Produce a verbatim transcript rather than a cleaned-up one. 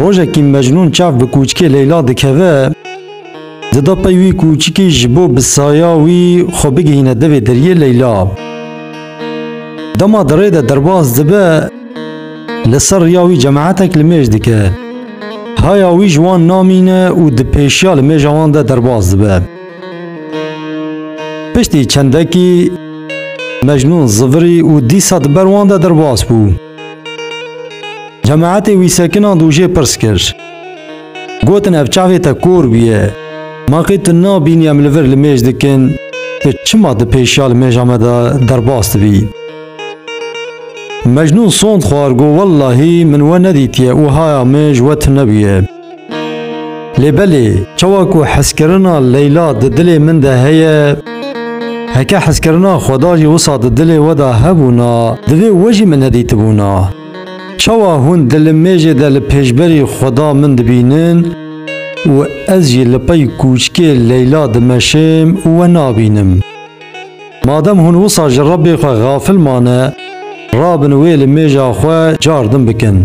Rojekî Mecnûn çav bi kûçikê Leyla dikeve, dida pey wî kûçikî ji bo bi saya wî xwe bigihîne devê deriyê Leyla. Dema di rê de derbas dibe, li ser riya wî cemaetek limêj dike. Haya wî ji wan namîne û di pêşiya limêja wan de derbas dibe. Piştî çendekî Mecnûn zivirî û dîsa di ber wan de derbas bû. Cemaetê wî sekinand û jê pirs kir. Gotin, ev çavê te kor bûye. Ma qê tu nabînî em li vir limêj dikin, tu çima di pêşiya limêja me de derbas dibî? Mecnûn sond xwar, got, wellahî min we nedîtiye û haya min ji we tune bûye. Lê belê, çawa ku hezkirina Leyla di dilê min de heye, heke hezkirina Xweda jî wisa di dilê we de hebûna, divê we jî min nedîtibûna. Çawa hûn di limêjê de li pêşberî Xweda min dibînin û ez jî li pey kûçikê Leyla dimeşim û we nabînim? Madem hûn wisa ji Rebbê xwe xafil mane, rabin wê limêja xwe car din bikin.